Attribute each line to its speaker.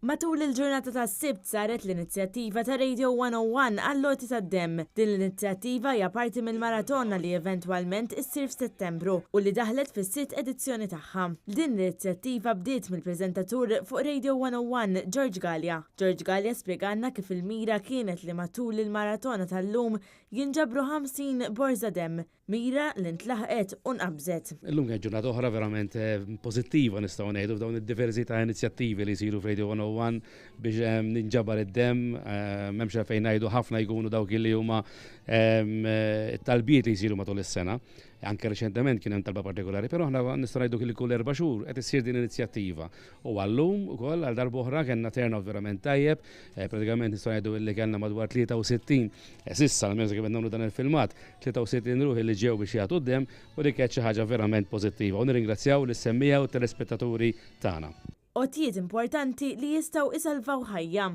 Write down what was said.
Speaker 1: Matul il-ġurnata tas-Sibt saret l-inizjattiva ta' Radio 101 għall-għoti tad-demm. Din l-inizjattiva hija parti mill-maratona li eventwalment issir f'Settembru u li daħlet fis-sitt edizzjoni tagħha. Din l-inizjattiva bdiet mill-preżentatur fuq Radio 101 George Galea. George Galea spjegalna kif il-mira kienet li matul il-maratona tal-lum jinġabru 50 borża demm. Mira li ntlaħqet u nqabżet.
Speaker 2: Illum kienet ġurnata oħra verament pożittiva nistgħu ngħidu f'dawn id-diversi ta' inizjattivi li jsiru f'Radio 101 biex ninġabar id-demm, m'hemmx għalfejn ngħidu ħafna jkunu dawk li huma t-talbiet li jsiru matul is-sena. Anke reċentement kien hemm talba partikolari, però aħna nistgħu ngħidu li kull erba' xhur qed issir din l-inizjattiva. U għal-lum ukoll għal darb'oħra kellna turnout verament tajjeb, pratikament nistgħu ngħidu li kellna madwar 63 s'issa, almenu sakemm qed nagħmlu dan il-filmat, 63 ruħ li ġew biex jagħtu d-demm u dik kienet xi ħaġa verament pożittiva u nirringrazzjaw lis-semmiegħa u t-telespettaturi tagħna.
Speaker 1: Għotjiet importanti li jistgħu isalvaw ħajja.